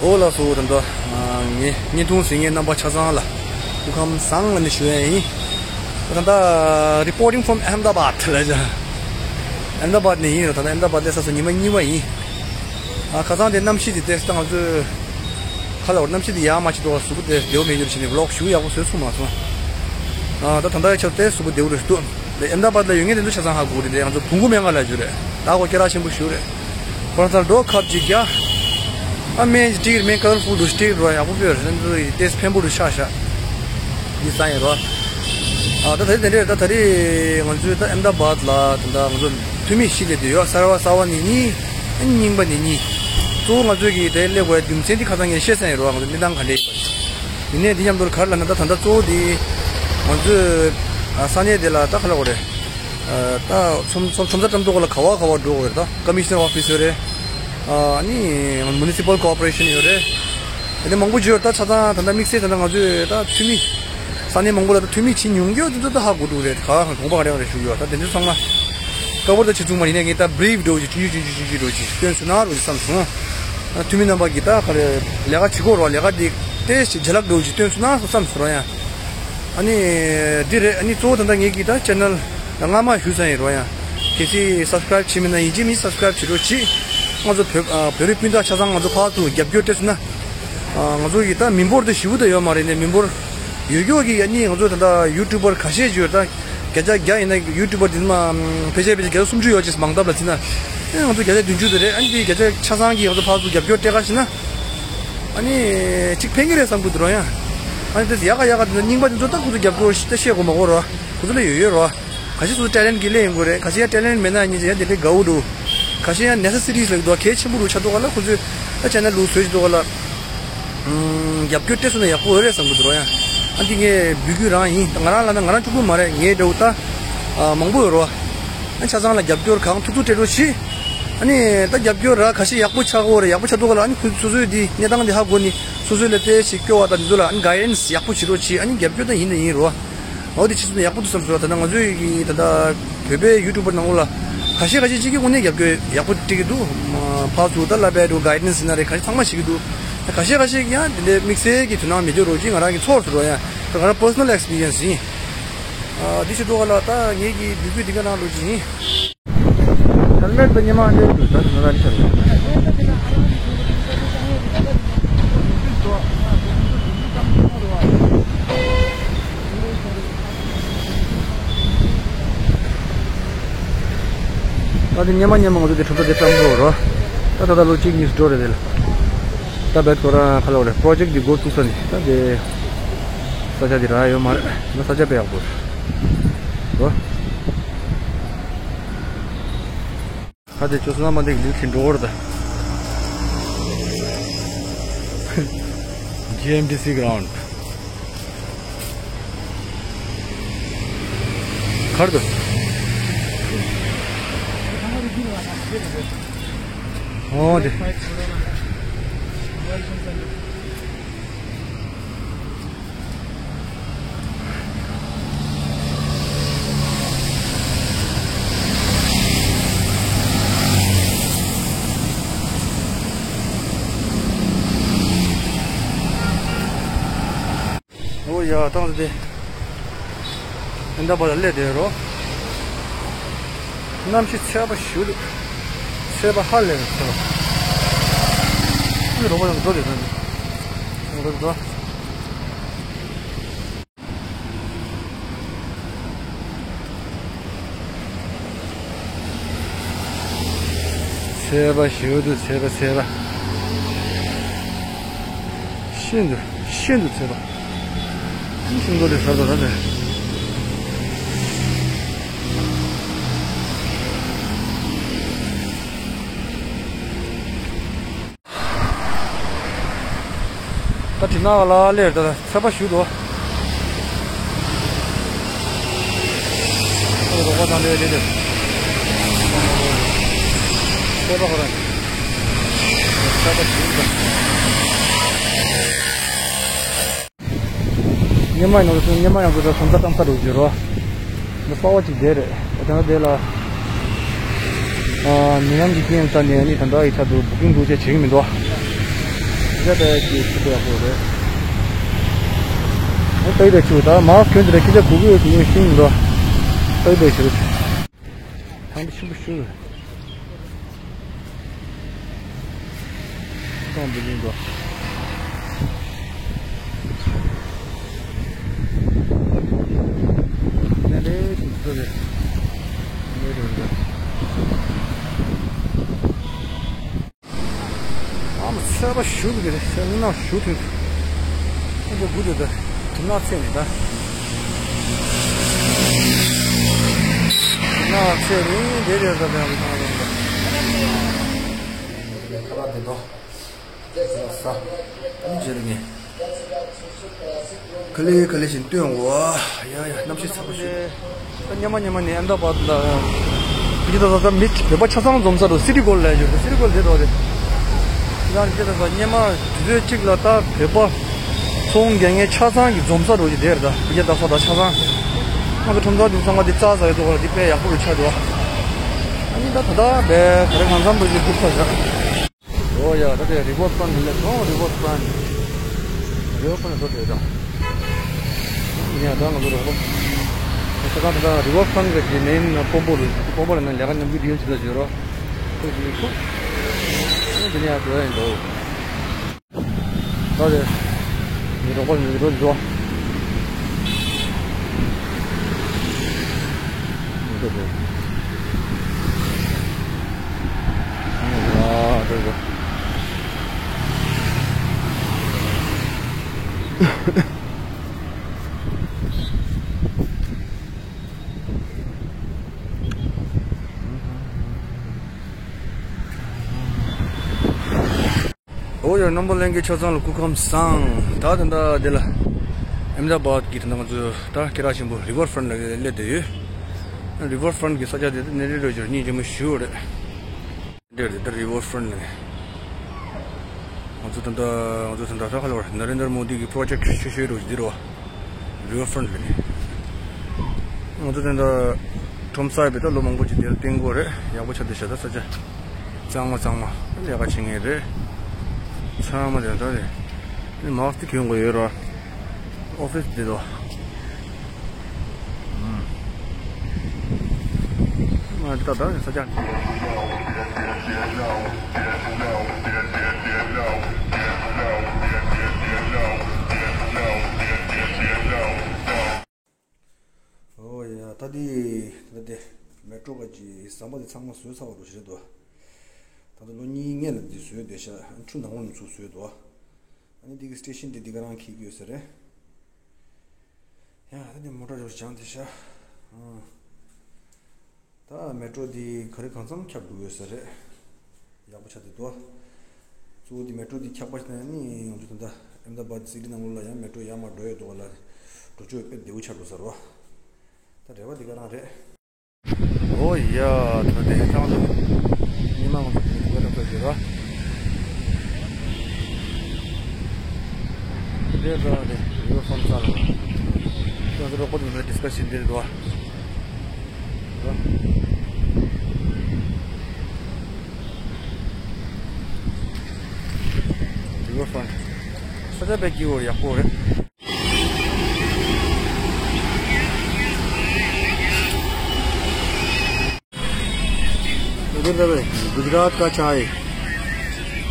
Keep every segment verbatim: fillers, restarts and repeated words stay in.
འོ་ལགས་སོ། ད་ལྟ་ངས་བརྙན་ཐུང་གཟིགས་མཁན་རྣམ་པ་ཆ་ཚང་ལ་སྐུ་ཁམས་བཟང་ལ་ནི་ཞུ་ཡ་ཡིན། ད་ལྟ་reporting from Ahmedabad ལ་ཡ། Ahmedabad ནས་ཡིན། ད་ལྟ་Ahmedabad སླེབས་ཚར་སོང་། ཉི་མ་གཉིས་པ་ཡིན། ཨ་ཁ་སང་དེ་གནམ་གཤིས་དེ་ཏོག་ཙམ་ང་ཚོས་ཁ་ལ་བར་གནམ་གཤིས་དེ་ཡག་མ་བྱེད་དོ། གཟུགས་པོ་དེ་བདེ་བོ་མེད་རྒྱུ་བྱས་ནས་vlog ཞུ་ཡག་པོ་བཟོས་ཚུགས་མ་སོང་། ཨ་ད་ད་ལྟ་ཆར་དེ་གཟུགས་པོ་བདེ་བོ་རེད་འདུག་ལས་Ahmedabad ལ་ཡོད་མཁན་དེ་ཚོ་ཆ་ཚང་ཧ་གོ་རེད། ང་ཚོ་བོང་གུ་སྨན་ཁང་ལ་བརྒྱུད་རེད། ད་གོ་སྐད་གྲགས་ཆེན་པོ་ཞིག་རེད། ཁོ་རང་ཚོར་འགྲོ་ཁབ་ཅིག་རྒྱག་ཨ་སྨན་ཅིག་སྤྲད་རེད། སྨན་colorful འདུག་སྤྲད་རོགས། ཡག་པོ་ཕེབས་རེད། ང་ཚོ་ཡི་ཏོག་ཙམ་ཕན་པོ་འདུག་ཤག་ཤག་ཡིན་ས་ཡིན་རོགས། ཨ་ད་ད་རེས་དེ་འདྲས། ད་ད་རེས་ང་ཚོས་ད་Ahmedabad ལ་ད་ད་ང་ཚོ་འཐུས་མི་བཞི་སླེབས་བསྡད་ཡོད། གསར་པ་གསར་པ་ནི་གཉིས། ཨ་རྙིང་པ་ནི་གཉིས། གཙོ་བོ་ང་ཚོས་ཀྱི་དེ་སླེབས་དགོས་རྒྱུ་མཚན་དེ་ཁ་སང་ངས་བཤད་ས་ཡིན་རོགས། ང་ཚོ་གནས་སྟངས་ག་འདྲས་ཡིན་པ། ཡིན་ནའི་འདི་མཉམ་དུ་ག་རེ་ལབ་ན། ད་ད་ལྟ་གཙོ་བོ་དེ་ང་ཚོས་ཨ་ས་གནས་དེ་ལ་ད་ག་རེ་ལབ་དགོས་རེད། ཨ་ད་ཚོང་ཚོང་ཚོང་ས་བཀྲམ་ཐོག་ལ་ག་བ་ག་བ་འགྲོ་དགོས་རེད། ད་Commissioner Office ཡོད་རེད། ཨ་ནི་Municipal Corporation ཡོད་རེད། དེ་ནས་མང་པོ་ཅིག་ཡོད། ད་ཆ་ཚང་ད་ལྟ་དམིགས་བསལ་ད་ལྟ་ང་ཚོས་ད་འཐུས་མི་ས་གནས་མང་པོ་ལ་ད་འཐུས་མི་བྱེད་མྱོང་གི་ཡོད། དེ་ཚོ་ད་ཧ་གོ་འགྲོ་གི་རེད། ག་བ་ག་དགོངས་པ་ག་རེ་རེད་ཞུ་གི་ཡོད། ད་དེ་ཚོ་ཚང་མ་བཀའ་བོར་ད་བྱེད་ཚུགས་མ་རེད། ཡིན་ནའི་ངས་ད་brief འདྲ་བོ་ཅིག་ཆུང་ཆུང་ཆུང་ཆུང་ཆུང་འདྲ་བོ་ཅིག་སྟོན་ཚུགས་ན་འདྲ་བོ་ཅིག་བསམ་སོང་། ཨ་འཐུས་མི་རྣམ་པ་གིས་ད་ག་རེ་ལས་ཀ་བྱེད་དགོས་རོགས། ལས་ཀ་དེ་ཏོག་ཙམ་ཅིག་བརྗེ་ལྷག་འདྲ་བོ་ཅིག་སྟོན་ཚུགས་ན་བསམ་སོང་རོགས་ཡ། ཨ་ནི་འདི་རེད། ཨ་ནི་གཙོ་བོ་ད་ལྟ་ངེད་ཀྱི་ད་channel སྔ་མ་ཞུས་ས་ཡིན་རོགས་ཡ། གལ་སྲིད་subscribe བྱས་མེད་ན་ཡིན་གཅིག་མིན་subscribe བྱེད་རོགས་གྱིས། ང་ཚོ་བོད་ཨ་བོད་རིགས་སྤུན་ཟླ་ཆ་ཚང་ང་ཚོ་ཕར་ཚུར་རྒྱབ་སྐྱོར་སྤྲད་སོང་ན། ཨ་ང་ཚོ་གི་ད་མི་འབོར་དེ་ཞེ་པོ་ད་ཡོད་མ་རེད། ནས་མི་འབོར་ཡོད་ཀྱོག་གི་ཨ་ནི་ང་ཚོ་ད་ལྟ་YouTuber ཁ་ཤས་ཅིག་ཡོད། ད་བརྒྱ་ཆ་བརྒྱ་ཡིན་ན་YouTuber དེ་མ་ཕལ་ཆེར་ཕལ་ཆེར་བརྒྱ་ཆ་སུམ་ཅུ་ཡོད་ཅེས་མང་ཐབས་ལ་བརྩིས་ན། ཨེ་ང་ཚོ་བརྒྱ་ཆ་བདུན་ཅུ་དེ་རེད། ཨ་ནི་དེ་བརྒྱ་ཆ་ཆ་ཚང་གིས་ང་ཚོ་ཕར་ཚུར་རྒྱབ་སྐྱོར་སྤྲད་ཁ་ཤས་ན། ཨ་ནི་གཅིག་ཕན་གྱི་རེད་བསམ་གི་འདུག་རོགས་ཡ། ཨ་ནི་དེ་ཡག་ག་ཡག་ག་དེ་ཚོ་རྙིང་པ་དེ་ཚོ་ད་ཁོ་ཚོ་རྒྱབ་སྐྱོར་ཤ་ད་བཤད་དགོས་མ་དགོས་རོགས། ཁོ་ཚོ་ལ་ཡོད་ཡོད་རོགས། ཁ་ཤས་ཚོ་talent གི་ལས་ཡིན་དགོས་རེད། ཁ་ཤས་ཡང་talent མེད་ན་ཡང་ཉིན་ཡང་དེ་འདྲའི་དགའ་བོ་འདུག་ཁ་ཤས་ཡང་necessities ལབ་འདུག་གལ་ཆེན་པོ་རུ་ཆགས་འདུག་ག་ལ། ཁོ་ཚོས་ད་channel ལུགས་བཟོས་ཀྱི་འདུག་ག་ལ། ཨུམ། རྒྱབ་སྐྱོར་སྤྲད་སོང་ན་ཡག་པོ་ཡོད་རེད་བསམ་གི་འདུག་རོགས་ཡ། ཨ་འདི་ངས་འབོད་སྐུལ་རང་ཡིན། ད་ང་རང་ལ་ན་ང་རང་གཅིག་པུ་མ་རེད། ངའི་འདྲ་བོ་ད་ཨ་མང་པོ་ཡོད་རོགས། ཨ་ཆ་ཚང་ལ་རྒྱབ་སྐྱོར་གང་ཐུབ་ཐུབ་སྤྲད་རོགས་གྱིས། ཨ་ནི་ད་རྒྱབ་སྐྱོར་ར་ཁ་ཤས་ཡག་པོ་ཆགས་ཀྱི་ཡོད་རེད། ཡག་པོ་ཆགས་འདུག་ག་ལ། ཨ་ནི་ཁོ་སོ་སོའི་འདི་གནས་སྟངས་འདི་ཧ་གོ་ནི་སོ་སོའི་ལ་ཏོག་ཙམ་སྐྱོ་བ་དང་འདི་ཚོ་ལ་ཨ་ནི་guidance ཡག་པོ་བྱེད་རོགས་གྱིས། ཨ་ནི་རྒྱབ་སྐྱོར་ད་ཡིན་ད་ཡིན་རོགས། འོ་དེ་ཕྱི་ཚུལ་ཡག་པོ་འདུག་བསམ་སོང་། ད་ལྟ་ང་ཚོའི་གི་ད་ལྟ་བོད་པའི་YouTuber ནང་ལོགས་ལ་ཁ་ཤས་ཁ་ཤས་ཅིག་གིས་དངོས་གནས་རྒྱབ་སྐྱོར་ཡག་པོ་སྤྲད་ཀྱི་འདུག་ཕར་ཚུར་ད་བསླབ་པའི་འདུག guidance ཡིན་ན་རེད། ཁ་ཤས་ཚང་མ་བྱེད་ཀྱི་འདུག་ཁ་ཤས་ཁ་ཤས་ཀྱིས་ཡང་དེ་འདྲའི་དམིགས་བསལ་གྱི་དོ་སྣང་མི་སྤྲད་རོགས་གྱིས། ང་རང་གི་ཚོར་སོང་རོགས་ཡ། ད་ང་རང་personal experience ཡིན། ཨ་འདི་ཕྱི་ཐོག་ལ་ད་ངེད་ཀྱི་འབོད་སྐུལ་འདི་ག་རང་ལོ་གཅིག་ཡིན། ཧེལ་མེཊ་དང་ཉི་མ་འདྲ་འདུག་ད་ང་རང་ཤར། ད་དེ་ཉི་མ་ཉི་མ་ང་ཚོ་དེ་གྲུབ་ས་དེ་བཀྲམ་འགྲོ་རོ། ད་ད་ལྟ་ལོ་གཅིག་གཉིས་འགྲོ་རེད་དེ་ལ། ད་བེད་ཁོ་རང་ཁ་ལོ་རེད། པྲོ་ཇེཀ་འདི་འགོ་བཙུགས་ས་ནི་ད་དེ་ས་ཆ་འདི་རག་ཡོད་མ་རེད། ད་ས་ཆ་དཔེ་ཡག་པོ་རེད་རོ། ཁ་དེ་ཅོ་སོ་ན་མ་འདེགས་འདི་ཁྱེད་འགྲོ་བར་ད། GMDC ground། གར་དུ། འོ་དེ། ཨོ་ཡ། ཏང་དེ། ཨིན་ད་པ་ལ་སླེབས་བསྡད་རོ། གནམ་གཤིས་ཚ་བ་ཞེ་པོ་འདུག་ཚ་བ་ཧ་ལས་པའི་ཚ་བ། ཨ་ནི་རོགས་པ་ཡང་འགྲོ་བསྡད་ན་འདི། འགྲོ་འགྲོ། ཚ་བ་ཞེ་པོ་འདུག་ཚ་བ་ཚ་བ། ཤིན་ཏུ་ཤིན་ཏུ་ཚ་བ། ཤིན་ཏུ་ལས་ཟབ་ཏུ་ར་ལས། ད་དེ་ནང་ལ་སླེབས། ད་ཚ་བ་ཞེ་པོ་འདུག་ཨ་རོགས་པ་དང་འདྲ་དེ་འདྲ། ཚ་བ་ཁོ་རང་། ཚ་བ་ཞེ་པོ་འདུག་ཉི་མ་ཡང་ཚོ་ཉི་མ་ཡང་ཚོ་ད་སོང་ཙང་གཏམ་ས་རུ་འགྱུར་རོ། འདི་གསར་པ་ཅིག་བསྡད་རེད། ད་ལྟ་འདི་ལ་ཨ་ནད་ཡམས་ཀྱི་རྐྱེན་རྩ་ནས་ནི་ད་ལྟ་ཡི་ཆ་འདུག་བུ་ཀིང་འདུག་ཅེས་བྱེད་ཀྱི་མི་འདུག་ཡ་ད་ཀྱི་ཆུ་ཡག་པོ་རེད། ཨ་ཏོག་ཙམ་ཆུ་ད་མར་གྱོན་དེ་ལ་ཁྱི་ཅག་གུག་གུག་གུག་གུག་ཤིང་འགྲོ། ཏོག་ཙམ་ཆུ། ཐང་དེ་ཆེན་པོ་ཞིག་རེད། ཐང་འདི་ཡིན་འགྲོ། ནས་ལས་ཤིག་འགྲོ་རེད། ནས་རེད་འགྲོ། ཨ་མ་ཚད་པ་ཞུ་གི་རེད། ཚད་ནི་ན་ཞུ་ཐུབ། ཨ་འདི་དགུ་དེ་ད། དེ་ན་ཚད་ནི་ད། དེ་ན་ཚད་ནི་དེ་རེད་ད། དེ་ཡང་མི་ཐང་རེད་ད། ཁ་ལག་དེ་དོ། ས། ཨ་ནི་རྗེས་ལ་ངས། ག་ལེ་ག་ལེ་བཞིན་སྟོན་འོ། ཡ་ཡ་གནམ་གཤིས་ཚ་པོ་ཞིག་ད་སྙེ་མ་སྙེ་མ་ནས་ཨེམ་ད་བཱད་ལ། ཕྱི་ད་ད་ད་མི་བོད་པ་ཆ་ཚང་འཛོམས་ས་རུ་སི་ཊི་གོལ་ལ་ཡོད་རེད། སི་ཊི་གོལ་དེ་དོ་རེད། ཡང་ཕྱི་ད་ད་སྙེ་མ་དུས་ཚོད་གཅིག་ལ་ད་བོད་པ་ཚོང་རྒྱག་མཁན་ཆ་ཚང་གི་འཛོམས་ས་རུ་ཅིག་དེ་རེད་ད། ཕྱི་ད་ས་ད་ཆ་ཚང་། ང་ཚོ་ཁྲོམ་ཚང་དེ་ཚང་མ་དེ་རྩྭ་ཟ་ཡོད་དོ་ག་ལ་དེ་དཔེ་ཡག་པོ་རུ་ཆགས་འདུག་ཨ་ནི་ད་ད་ད་བས་ག་རེ་གང་འཚམ་རུ་ཅིག་སྒུག་ས་བཞག་འོ་ཡ་ད་དེ་རི་བར་ཕྲོན་ལ་སླེབས་སོང་། རི་བར་ཕྲོན། རི་བར་ཕྲོན་ལ་འགྲོ་དེ་དང་། ཡ་ད་ང་ཚོ་རོགས་པ། ཁྱེད་རང་ད་རི་བར་ཕྲོན་གི་མེན་དཔོན་པོ་རུ་དཔོན་པོ་ལ་ནི་ལས་ཀ་མཉམ་རྒྱུ་ཌི་ཨེལ་ཇི་ལ་བརྗོད་རོགས། ཁོས་ཀྱི་ཁུག་འདི་ནས་ཡར་འགྲོ་ཡ་ཡིན་འགྲོ། ད་དེ་ནི་རོགས་པ་ནི་རོགས་འགྲོ། འགྲོ་འགྲོ། ཨ་འགྲོ་འགྲོ། འོ་ཡ་རྣམ་པ་ལྷན་རྒྱས་ཆ་ཚང་ལ་སྐུ་ཁམས་བཟང་། ད་ད་ལྟ་འདི་ལ་ཨེམ་ད་བཱད་ཀྱི་ད་ལྟ་ང་ཚོ་ད་སྐད་གྲགས་ཆེན་པོ་རི་བར་ཕྲོན་ལ་སླེབས་བསྡད་ཡོད། རི་བར་ཕྲོན་གྱི་ས་ཆ་དེ་ནས་རི་རོ་ཇོར་སྙིང་རྗེ་མོ་ཞུ་རེད། འདིར་འདི་ལྟར་རི་བར་ཕྲོན་ལ་ནི། ང་ཚོ་ད་ལྟ་ང་ཚོ་ད་ལྟ་ད་ཁ་ལོར་ནཱ་རེན་དར་མོ་དི་གི་པྲོ་ཇེཀ་ཆེ་ཤོས་རུ་འདི་རུ་རི་བར་ཕྲོན་ལ་ནི། ང་ཚོ་ད་ལྟ་ཁྲོམ་ས་བས་ད་ལོ་མང་པོ་ཅིག་འདིར་བསྟེན་གོ་རེད། ཡག་པོ་ཆགས་བསྡད་ཤག་ད་ས་ཆ་གཙང་མ་གཙང་མ་ལས་ཀ་བྱེད་མཁན་རེད། ཚང་མ་དེ་འདྲ་རེད། ནི་མཱ་སི་ཀི་གྱོན་དགོས་ཡོད་ར། ཨོ་ཕི་སི་འདི་དོ། ང་ད་ད་ས་ཆ། ཨོ་ཡ་ད་འདི་ད་འདི་མེ་ཊྲོ་ག་ཅི་ཟམ་པ་འདི་ཚང་མ་བཟོས་ཚར་བ་རུ་ཞིག་རེད་དོ། ད་ལྟ་ལོ་གཉིས་སྔོན་ལ་འདི་བཟོས་བསྡད་ཤག་ཁྲུ་ནང་ལོགས་ནས་ཚུར་བཟོས་འདུག་ཨ་ནི་འདི་གི་སི་ཊེ་ཤན་འདི་འདི་ག་རང་འཁྱེར་གྱི་ཡོད་ས་རེད། ཡ་ད་འདི་མོ་ཊ་རུ་སྦྱངས་བསྡད་ཤག་ཨང་། ད་མེ་ཊྲོ་འདི་ག་རེ་གང་འཚམ་ཁྱབ་འགྲོ་ཡོད་ས་རེད། ཡག་པོ་ཆགས་བསྡད་འདུག་གཙོ་བོ་འདི་མེ་ཊྲོ་འདི་ཁྱབ་པ་ཞིག་ན་ནི་ང་ཚོ་ད་ལྟ་ཨེམ་ད་བཱད་སི་ཊི་ནང་ལོགས་ལ་ཡང་མེ་ཊྲོ་ཡར་མར་འགྲོ་ཡོད་འདུག་ག་ལ། འགྲོ་ཕྱོགས་དཔེ་བདེ་བོ་ཆགས་འགྲོ་ས་རེད་བ། ད་རེ་བ་འདི་ག་རང་རེད། ཨོ་ཡ་ད་དེ་ཐང་ལ་ཉི་མ་ང་ཚོ་འདི་ག་ལ་འགྲོ་གི་ར། འདི་འགྲོ་རེད། རི་བར་ཕྲོན་ས་ལ། ང་ཚོ་རོགས་པ་དང་ཌི་སི་ཀ་ཤན་འདིར་འགྲོ། རི་བར་ཕྲོན། ས་ཆ་དཔེ་སྐྱིད་པོ་ཡག་པོ་རེད། इधर दबे, गुजरात का चाय।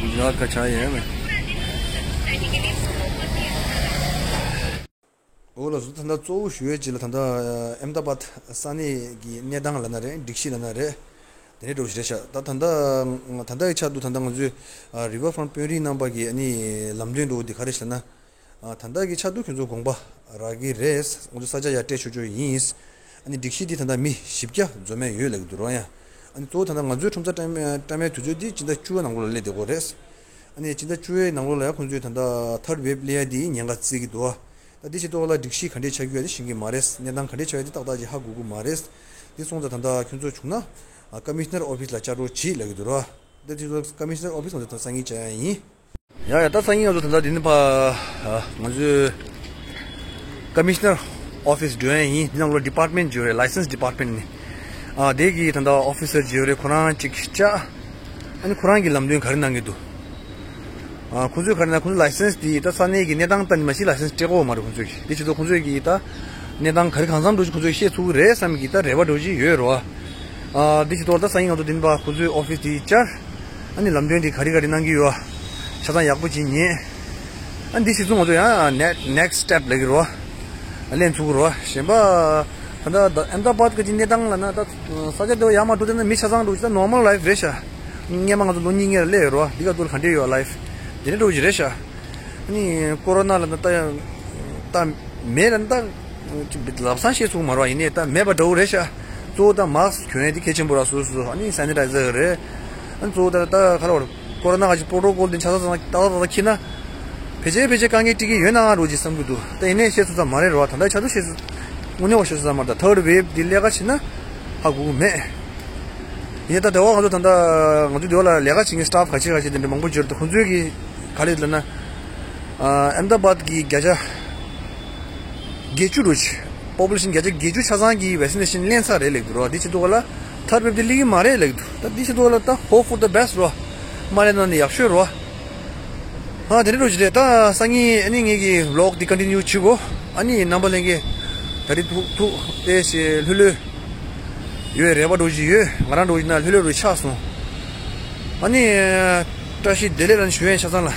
गुजरात का चाय है भाई। འོ་ལགས་སོ། ད་ལྟ་གཙོ་བོ་ཞུ་ཡས་ཅིག་ལ་ད་ལྟ་ཨེམ་ད་བཱད་ས་གནས་ཀྱི་གནས་སྟངས་ལབ་ན་རེད། སྒྲིག་གཞི་ལབ་ན་རེད། དེ་འདྲའི་འདྲ་བོ་ཞིག་རེད་ཤག་ད་ད་ལྟ་ད་ལྟ་གི་ཆར་དུ་ད་ལྟ་ང་ཚོའི་རི་བར་ཕྲོན་དཔོན་རིགས་རྣམ་པ་གི་ཨ་ནི་ལམ་སྟོན་འདྲ་བོ་འདི་ག་རེ་ཞིག་ལབ་ན། ད་ལྟ་གི་ཆར་དུ་ཁྱོད་ཚོ་དགོངས་པ་རག་གི་རེད། ང་ཚོ་ས་ཆ་ཡར་སྤྲད་ཆོག་ཆོག་ཡིན། ཨ་ནི་སྒྲིག་གཞི་འདི་ད་ལྟ་མི་བཞི་བརྒྱ་འཛོམས་ཡས་ཡོད་ལབ་ཀྱི་འདུག་ར། ཡ་ཨ་ནི་གཙོ་བོ་ད་ལྟ་ང་ཚོའི་ཁྲོམ་ས་སྤྲད་སྤྲད་མའི་དུས་ཚོད་འདི་སྤྱི་ཟླ་བཅུ་པའི་ནང་ལོགས་ལ་སླེབས་བསྡད་ཀྱི་ཡོད་རེད། ཨ་ནི་སྤྱི་ཟླ་བཅུ་པའི་ནང་ལོགས་ལ་ཡ་ཁོང་ཚོས་ད་ལྟ་ཐར་ཌི་ཝེབ་སླེབས་ཡ་འདི་ཉེན་ཁ་བརྩི་གི་འདུག་ད་འདི་བྱེད་དུས་ལ་སྒྲིག་གཞི་ག་འདྲས་ཆགས་ཀྱི་ཡོད་དེ་ཤེས་ཀྱི་མ་རེད། གནས་སྟངས་ག་འདྲས་ཆགས་ཡོད་དེ་ཏག་ཏག་ཅིག་ཧ་གོ་གི་མ་རེད། འདི་སོང་ཙང་ད་ལྟ་ཁྱོད་ཚོ་བྱུང་ན་ཀ་མི་ཤ་ནར་ཨོ་ཕི་སི་ལ་བཅར་རོགས་གྱིས་ལབ་ཀྱི་འདུག་ར། འདི་དུས་ཚོད་ཀ་མི་ཤ་ནར་ཨོ་ཕི་སི་ང་ཚོ་ད་སང་ཉིན་བཅར་ཡ་ཡིན། ཡ་ཡ་ད་སང་ཉིན་ང་ཚོ་ད་ལྟ་འདི་ནས་ཕ་ང་ཚོའི་ཀ་མི་ཤ་ནར་ཨོ་ཕི་སི་འགྲོ་ཡ་ཡིན། འདི་ནང་ལོགས་ཌི་པཱར་ཊི་མེན་ཊི་ཅིག་ཡོད་རེད། ལའི་སེན་སི་ཌི་པཱར་ཊི་མེན་ཊི་ནས། ཨ་དེ་གི་ད་ལྟ་ཨོ་ཕི་སར་ཅིག་ཡོད་རེད། ཁོ་རང་ཅིག་བཅར། ཨ་ནི་ཁོ་རང་གིས་ལམ་སྟོན་ག་རེ་གནང་གི་འདུག་ཨ་ཁོང་ཚོས་ག་རེ་ན་ཁོང་ཚོའི་ལའི་སེན་སི་དེ་ད་ས་གནས་ཀྱི་གནས་སྟངས་ལྟ་ནི་མ་གཞི་ལའི་སེན་སི་སྤྲད་དགོས་མ་རེད་ཁོང་ཚོས་ཀྱིས། དེ་བྱེད་དུས་ཁོང་ཚོས་ཀྱིས་ད་གནས་སྟངས་ག་རེ་གང་འཚམ་འགྲོ་ཅིག་ཁོང་ཚོས་ཤེས་ཚུགས་ཀྱི་རེད་བསམ་གྱི་ད་རེ་བ་འགྲོ་ཅིག་ཡོད་རེད་བ། ཨ་འདི་བྱེད་དུས་ད་སང་ཉིན་ང་ཚོ་འདི་ནི་པ་ཁོང་ཚོའི་ཨོ་ཕི་སི་དེ་བཅར། ཨ་ནི་ལམ་སྟོན་དེ་ག་རེ་ག་རེ་གནང་གི་ཡོད་བ། ཆ་ཚང་ཡག་པོ་ཅིག་ཉན། ཨ་འདི་བྱེད་དུས་ང་ཚོ་ཡང་next next step ལབ་ཀྱི་རེད་བ། ལེན་ཚུགས་ཀྱི་རེད་བ། གཞན་པ་ད་ལྟ་ཨེམ་ད་བཱད་གི་གནས་སྟངས་ལ་ན་ད་ས་ཆ་དེ་བ་ཡག་མ་འགྲོ་དེ་ན་མི་ཆ་ཚང་འགྲོ་ཅིག་ད་ནོར་མལ་ལའིཕ་རེད་ཤག་སྔོན་མ་ང་ཚོ་ལོ་གཉིས་སྔོན་ལ་སླེབས་ཡོད་རེད་བ། འདི་ག་ཚོད་ལ་ག་འདྲས་ཡོད་ལའིཕ། དེ་འདྲ་འགྲོ་གི་རེད་ཤག་ཨ་ནི་ཀོ་རོ་ན་ལ་ད་ད་མེད་ལ་ད་ལབ་སང་ཤེས་ཚུགས་མ་རེད་བ། ཡིན་ནའི་ད་མེད་པ་འདྲ་བོ་རེད་ཤག་གཙོ་བོ་ད་མཱསི་གྱོན་ཡས་དེ་གལ་ཆེན་པོ་ར་སོ་སོ། ཨ་ནི་སེ་ནི་ཊའི་ཛར་རེད། ཨ་ནི་གཙོ་བོ་ད་ད་ག་རེ་བ་རེད། ཀོ་རོ་ན་ག་ཅིག་པོ་རོ་ཊོ་ཀོལ་དེ་ཆ་ཚང་ཚང་ཏག་ཏག་ཏག་ཏག་འཁྱེར་ན། ཕལ་ཆེར་ཕལ་ཆེར་དཀའ་ངལ་འཕྲད་ཀྱི་ཡོད་ན་འགྲོ་ཅིག་བསམ་གྱི་འདུག་ད་ཡིན་ནའི་ཤེས་ཚུལ་ཙམ་མ་རེད་རོ། ད་ལྟའི་ཆ་ཚང་ཤེས་ཚུལ་དངོས་གནས་བ་ཤེས་ཚུལ་ཙམ་མ་རེད། ད་ཐར་ཌི་ཝེབ་འདི་ལས་ཀ་བྱེད་ན་ཧ་གོ་གི་མེད། ཡིན་ད་དེ་བ་ང་ཚོ་ད་ལྟ་ང་ཚོ་འདི་བ་ལ་ལས་ཀ་བྱེད་མཁན་སི་ཊཕ་ག་ཅི་ག་ཅི་དེ་འདྲ་མང་པོ་འབྱོར་འདུག་ཁོང་ཚོས་ཀྱི་ག་རེ་ལབ་ན། ཨ་ཨེམ་ད་བཱད་ཀྱི་བརྒྱ་ཆ་བརྒྱད་ཅུ་རུ་ཆེ། པོ་པུ་ལེ་ཤན་བརྒྱ་ཆ་བརྒྱད་ཅུ་ཆ་ཚང་གིས་ཝེག་སི་ནེ་ཤན་ལེན་ཚར་རེད་ལབ་འདུག་རོ། འདི་བྱེད་དུས་ག་ལ་ཐར་ཌི་ཝེབ་འདི་སླེབས་ཀྱི་མ་རེད་ལབ་འདུག་ད་འདི་བྱེད་དུས་ག་ལ་ད་hope for the best རོ། མ་སླེབས་ན་ནི་ཡག་ཤོས་རོ། ཨ་དེ་འདྲ་འགྲོ་གི་རེད། ད་སང་ཉིན་ཨ་ནི་ངེད་ཀྱི་བི་ལོག་འདི་ཀོན་ཊི་ནིའུ་བྱེད་དགོས། ཨ་ནི་རྣམ་པ་ལྷན་རྒྱས་ད་རེས་ཐུག་ཐུག་དེ་ཞེས་ལྷོད་ལྷོད་ཡོད་རེད་པ་འགྲོ་གི་ཡོད། ང་རང་འགྲོ་གི་ན་ལྷོད་ལྷོད་རུ་ཆགས་སོང་། ཨ་ནི་བཀྲ་ཤིས་བདེ་ལེགས་རང་ཞུ་ཡས་ཆ་ཚང་ལ།